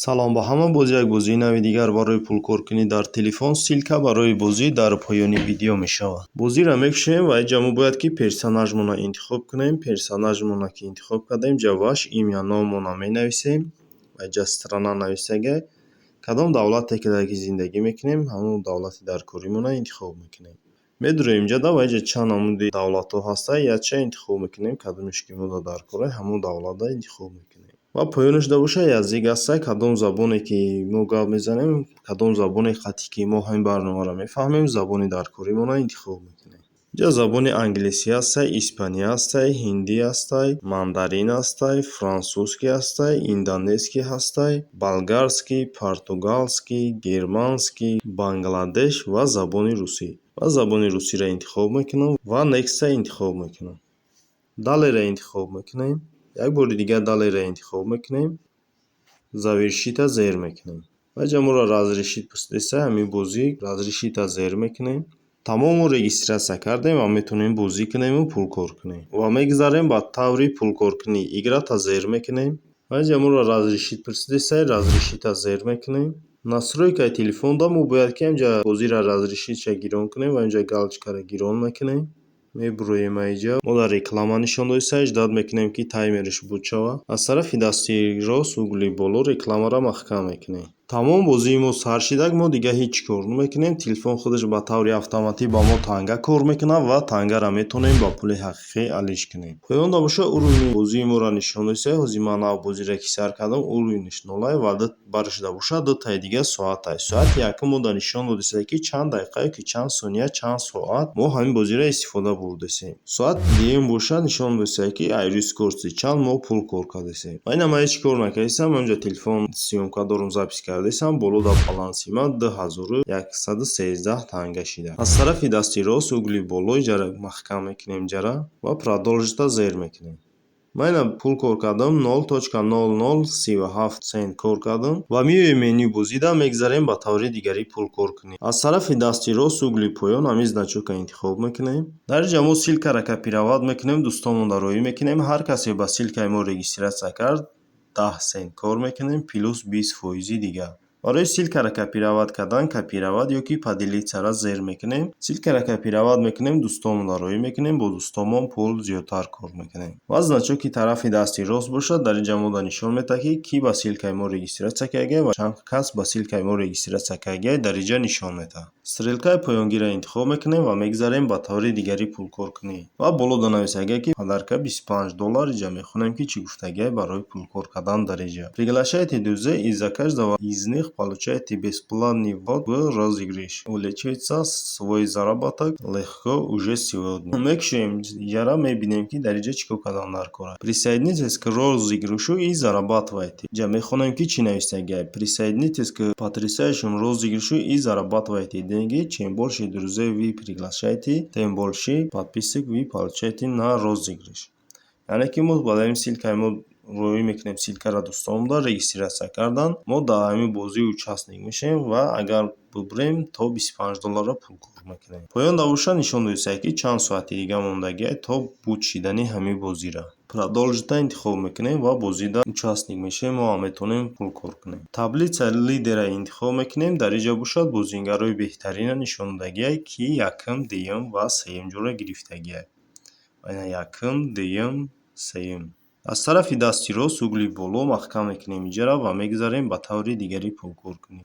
Салом ба ҳама! Боз як бозии нави дигар барои пулкоркунӣ дар телефон. Ссылка барои бозӣ дар поёни видео мешавад. Бозиро мекушоем ва инҷа мо бояд ки персонажмонро интихоб кунем. Персонажмонро ки интихоб кардем, инҷа ваш имя, номонро менависем ва инҷа страна нависагай. Кадом давлате ки дар зиндагӣ мекунем, ҳамон давлати даркоримонро интихоб мекунем. Медуроем инҷа ва инҷа чанд намуди давлатҳо ҳастанд, якча интихоб мекунем. Кадомеш ки мода даркорай, ҳамон давлатро интихоб мекунем. Ва поёнашда боша язык ҳастай. Кадом забоне ки мо гап мезанем, кадом забоне қатъи ки мо ҳамин барномаро мефаҳмем, забони даркоримонро интихоб мекунем. Инҷа забони англисӣ ҳастай, испанӣ ҳастай, ҳиндӣ ҳастай, мандарин ҳастай, французский ҳастай, индонезский ҳастай, болгарский, португалский, германский, Бангладеш ва забони русӣ. Ва забони русиро интихоб мекунам ва Next-а интихоб мекунам. Далее-ро интихоб мекунем. Як бори дигар Далее-ро интихоб мекунем. Завершить-а зер мекунем. Ва инҷа моро разрешить пурсидеста ҳамин бозӣ, разрешить-а зер мекунем. Тамом, мо регистрация кардем ва метавонем бозӣ кунему пулкор кунем. Ва мегузарем ба таври пулкоркунӣ. Играть-а зер мекунем. Ва инҷа моро разрешить пурсидеста, разрешить-а зер мекунем. Настройкаи телефонда мо бояд ки инҷа бозиро разрешить-ша гирон кунем ва инҷа галочкаро гирон мекунем. Мебуроем аинҷа. Мо дар реклама нишон додиста, ждать мекунем, ки таймераш буд шавад. Аз тарафи дасти рост, угли боло рекламаро маҳкам мекунем. Тамом, бозии мо сар шидак, мо дигар ҳеҷ кор намекунем. Телефон худаш ба таври автоматӣ ба мо танга кор мекунад ва тангаро метавонем ба пули ҳақиқӣ алиш кунем. Поёнда боша уровни бозии моро нишон додиста. Ҳозир ман нав бозиро ки сар кардам, уровниш нолай ва баршуда бошад дутаи дигар соатай. Соати якум мо дар нишон додиста, ки чанд дақиқа ё ки чанд сония, чанд соат мо ҳамин бозиро истифода бурдасем. Соати дуюм бошад, нишон додиста, ки ай рӯи скорости чанд мо пул кор кардасем. Ва ина ман ҳеҷ кор накардистам, ҳаминҷа телефон съёмка дорум, запись кардастам. Боло дар баланси ман 2113 танга шида. Аз тарафи дасти рост, угли боло иҷара маҳкам мекунем иҷара ва продолжить-а зер мекунем. Ман ина пул кор кардам, 0.0037 цент кор кардам ва меоем менюи бозида, мегзарем ба таври дигари пулкор кунем. Аз тарафи дасти рост, угли поён ҳамин значокро интихоб мекунем. Дар инҷа мо ссылкаро копировать мекунем, дӯстонмонро роҳӣ мекунем. Ҳар касе ба ссылкаи мо регистрация кард, 10 цент кор мекунем, плюс 20 фоизи дигар. Барои ссылкаро копировать кардан, копировать ё ки поделиться-ро зер мекунем. Ссылкаро копировать мекунем, дӯстонмонро роҳӣ мекунем, бо дӯстонмон пул зиёдтар кор мекунем. Ва значоки тарафи дасти рост бошад, дар инҷа мода нишон медиҳад, ки кӣ ба ссылкаи мо регистрация кардагиай ва чанд кас ба ссылкаи мо регистрация кардагиай, дар инҷа нишон медиҳад. Стрелкаи поёнгиро интихоб мекунем ва мегзарем ба таври дигари пулкоркунӣ. Ва боло нависагиай, ки подарка 25 доллар. Инҷа мехонем, ки чӣ гуфтагиай барои пулкор кардан дар инҷа. Приглашайте друзей и за каждого из них получаете бесплатный вход в розыгрыш. Увеличивается свой заработок легко уже сегодня. Мекушоем иҷара, мебинем, ки дар инҷа чӣ кор кардан даркор. Присоединитесь к розыгрышу и зарабатывайте. Инҷа мехонем, ки чӣ нависагиай. Присоединитесь к потрясающему розыгрышу и зарабатывайте деньги. Чем больше друзей вы приглашаете, тем больше подписок вы получаете на розыгрыш. Яъне ки мо ба ҳамин ссылкаи мо роҳӣ мекунем, ссылкаро дӯстонмонда регистрация кардан, мо дар ҳамин бозӣ участник мешавем ва агар бубурем, то 25 долларро пул кор мекунем. Поён бошад, нишон додистае, ки чанд соати дига мондагиай то буд шидани ҳамин бозиро. Продолжить-а интихоб мекунем ва бозида участник мешавем, мо ҳам метавонем пул кор кунем. Таблица лидера интихоб мекунем. Дар инҷа бошад, бозингарои беҳтаринро нишон додагиай, ки якум, дуюм ва сеюм ҷойро гирифтагиай. Якум, дуюм, сеюм. Аз тарафи дасти рост, угли боло маҳкам мекунем иҷара ва мегузарем ба таври дигари пулкоркунӣ.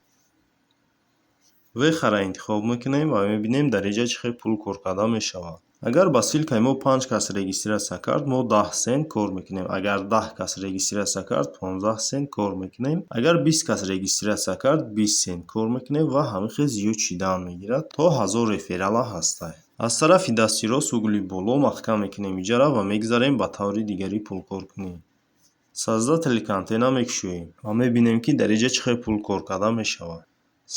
Вехаро интихоб мекунем ва мебинем, дар инҷа чӣ хел пул кор карда мешавад. Агар ба ссылкаи мо панҷ кас регистрация кард, мо 10 цент кор мекунем. Агар 10 кас регистрация кард, 15 цент кор мекунем. Агар 20 кас регистрация кард, 20 цент кор мекунем ва ҳамин хел зиёд шидан мегирад, то 1000 реферала ҳастай. Аз тарафи дасти рост, угли боло маҳкам мекунем иҷара ва мегузарем ба таври дигари пулкоркунӣ. Создатели контента мекушоем ва мебинем, ки дар инҷа чӣ хел пул кор карда мешавад.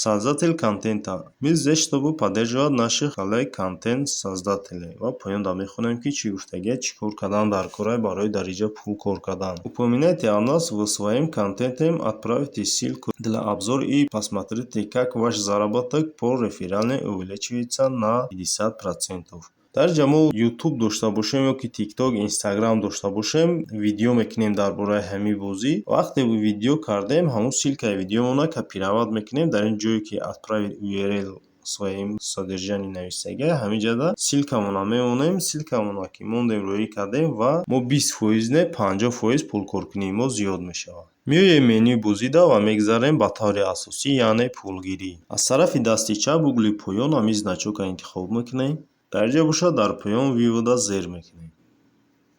Создатель контента. Мы здесь, чтобы поддерживать наших коллег контент создателей. Ва поёнда мехонем, ки чӣ гуфтагиай, чӣ кор кардан дар корай барои дар инҷа пул кор кардан. Упоминайте о нас в своем контенте, отправьте ссылку для обзора и посмотрите, как ваш заработок по реферале увеличивается на 50%. Дар инҷа мо Ютуб дошта бошем ё ки Тикток, Инстаграм дошта бошем, видео мекунем дар бораи ҳамин бозӣ. Вақте видео кардем, ҳамун ссылкаи видеомона копировать мекунем. Дар ин ҷое ки «Отправить URL своим содержание» нависагия, ҳамин ҷода ссылкамона мемонем. Ссылкамона ки мондем, рӯӣ кардем ва мо 20% не, 50% пулкоркунии мо зиёд мешавад. Меоем менюи бозида ва мегзарем ба таври асосӣ, яъне пулгирӣ. Аз тарафи дасти чап, угли поён, ҳамин значокро интихоб мекунем. Дар инҷа бошад, дар поён «Вывода» зер мекунем.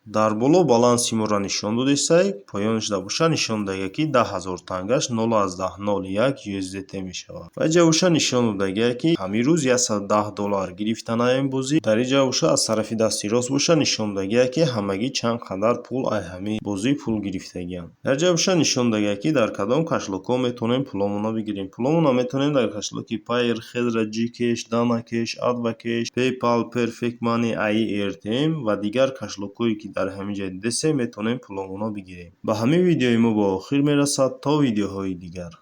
Дар боло баланси моро нишон додистай, поёнашда боша нишон додагия, ки 10 000 тангаш 0,01 USDT мешавад. Ва инҷа боша нишон додагия, ки ҳамин рӯз 110 доллар гирифтанаем бозӣ. Дар инҷа боша, аз тарафи дасти рост боша, нишон додагия, ки ҳамагӣ чанд қадар пул ай ҳамин бозӣ пул гирифтагианд. Дар инҷа боша нишон додагия, ки дар кадом кошелёкҳо метавонем пуломонро бигирем. Пуломонро метавонем дар кошелёки Payeer, Хедра, Gcash, Dana Cash, Advcash, PayPal, Perfect Money, AirTM ва дигар кошелёкҳое, ки дар ҳамин ҷо дидесем, метавонем пуломонро бигирем. Ба ҳамин видеои мо ба охир мерасад. То видеоҳои дигар.